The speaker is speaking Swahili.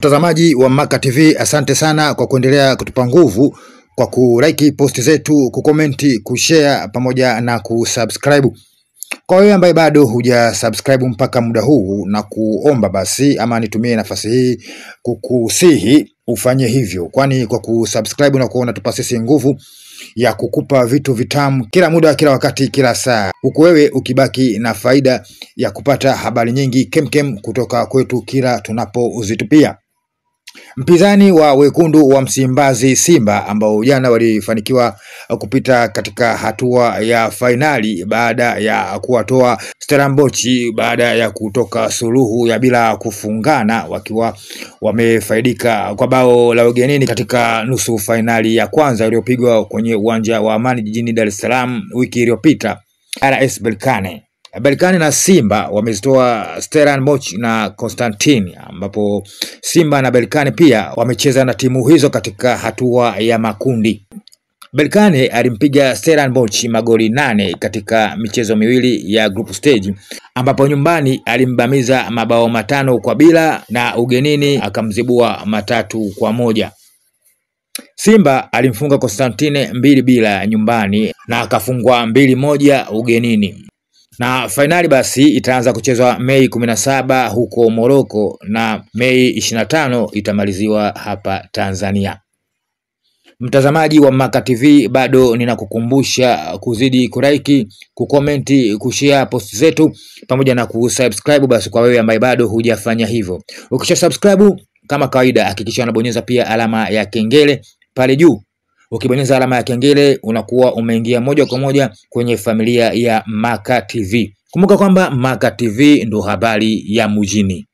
Mtazamaji wa Maka TV, asante sana kwa kuendelea kutupa nguvu kwa kulike posti zetu, kukomenti, kushare pamoja na kusubscribe. Kwa wewe ambaye bado huja subscribe mpaka muda huu, na kuomba basi ama nitumie nafasi hii kukusihi ufanye hivyo, kwani kwa kusubscribe na kuona tupa sisi nguvu ya kukupa vitu vitamu kila muda, kila wakati, kila saa, huku wewe ukibaki na faida ya kupata habari nyingi kemkem kutoka kwetu kila tunapozitupia. Mpinzani wa wekundu wa Msimbazi Simba ambao jana walifanikiwa kupita katika hatua ya fainali baada ya kuwatoa Stellenbosch baada ya kutoka suluhu ya bila kufungana, wakiwa wamefaidika kwa bao la ugenini katika nusu fainali ya kwanza iliyopigwa kwenye uwanja wa Amani jijini Dar es Salaam wiki iliyopita. RS Berkane Berkane na Simba wamezitoa Stellenbosch na Constantine, ambapo Simba na Berkane pia wamecheza na timu hizo katika hatua ya makundi. Berkane alimpiga Stellenbosch magoli 8 katika michezo miwili ya group stage, ambapo nyumbani alimbamiza mabao 5-0 na ugenini akamzibua 3-1. Simba alimfunga Constantine 2-0 nyumbani na akafungwa 2-1 ugenini. Na fainali basi itaanza kuchezwa Mei 17 huko Morocco na Mei 25 itamaliziwa hapa Tanzania. Mtazamaji wa Maka TV, bado ninakukumbusha kuzidi kulike, kukomenti, kushare post zetu pamoja na kusubscribe basi kwa wewe ambaye bado hujafanya hivyo. Ukisha subscribe kama kawaida, hakikisha unabonyeza pia alama ya kengele pale juu. Ukibonyeza alama ya kengele unakuwa umeingia moja kwa moja kwenye familia ya Maka TV. Kumbuka kwamba Maka TV ndo habari ya mjini.